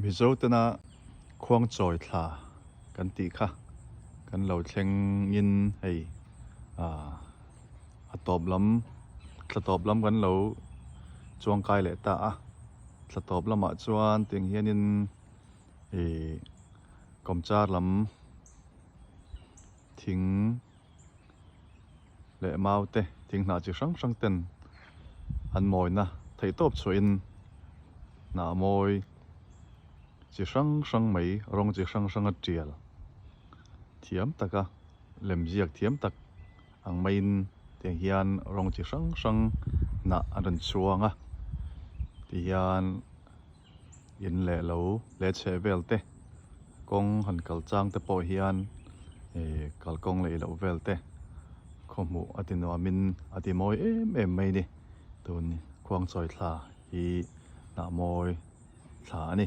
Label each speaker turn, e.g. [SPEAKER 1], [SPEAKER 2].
[SPEAKER 1] Mizo tena khuangchawi thla kan tih kha kan lo thleng in hei ah a tawp lam thla tawp lam kan lo chuang kai leh ta a thla tawp lamah chuan tiang hianin ih kawmchar lam thing leh mau te thing hnah chi hrang hrang ten an mawina theih tawp chhuahin hnah mawi chi hrang hrang mai rawng chi hrang hrang a tial thiam taka lemziak thiam tak ang maiin tiang hian rawng chi hrang hrang hnah an rawn chhuang a tihian in leh lo leh chheh vel te kawng han kal chang te pawh hian ih kalkawng leh loh vel te khaw hmuh a ti nuam in a ti mawi em em mai a ni tun khuangchawi thla hi hnah mawi thla a ni.